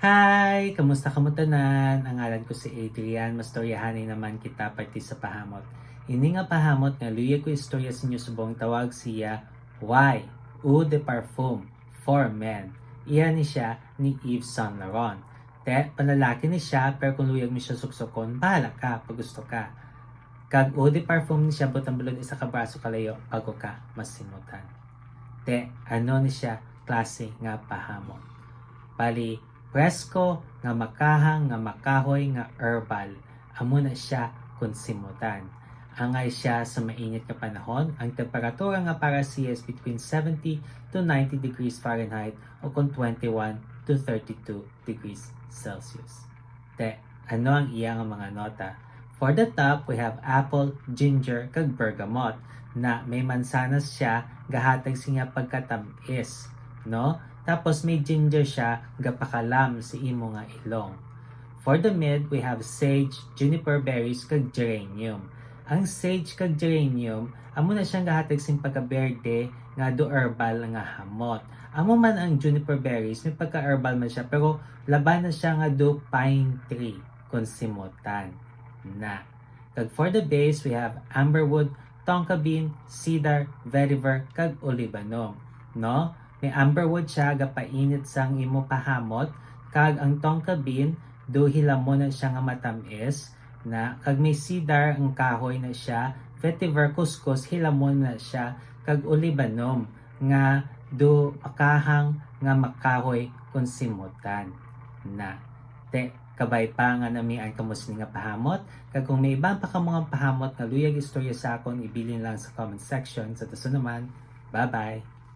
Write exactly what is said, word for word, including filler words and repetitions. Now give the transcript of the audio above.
Hi! Kamusta kamo tanan? Ang ngalan ko si Adrian. Mastoryahanay naman kita parte sa pahamot. Ini nga pahamot nga luyag ko istorya sa inyo subong tawag siya Why? Eau de Parfum for Men. Iya ni siya ni Yves Saint Laurent. Te, panlalaki ni siya, pero kung luyag mo siya suksukon, bahala ka pag gusto ka. Kag Eau de Parfum ni siya, butang balon isa ka braso kalayo, bago ka masimutan. Te, ano ni siya klase nga pahamot? Bali, presko nga makahang nga makahoy nga herbal, amo na siya kung simutan. Angay siya sa mainit nga panahon, ang temperatura nga para siya is between seventy to ninety degrees Fahrenheit o kung twenty-one to thirty-two degrees Celsius. Te, ano ang iya nga mga nota? For the top, we have apple, ginger, kag bergamot, na may mansanas siya gahatag sa iya pagkatamis, no? Tapos may ginger siya gapakalam sa imo nga ilong. For the mid, we have sage, juniper berries, kag geranium. Ang sage kag geranium, amo na siyang gahatag sing pagkaberde nga do herbal nga hamot. Amo man ang juniper berries, may pagka-herbal man siya, pero laban na siya nga do pine tree kung simutan na. Kag for the base, we have amberwood, tonka bean, cedar, vetiver, kag olibanum. No? May amberwood siya, gapainit sang imo pahamot, kag ang tonka bean, do hilamon na siya nga matamis, na, kag may cedar ang kahoy na siya, vetiver kuskus, hilamon na siya, kag olibanum nga do makahang nga makahoy kung simutan na. Te, kabay pa nga namian kamo sini nga pahamot, kag kung may iban pa kamo nga pahamot nga luyag istorya sa akon, ibilin lang sa comment section. Sa dason naman, bye-bye!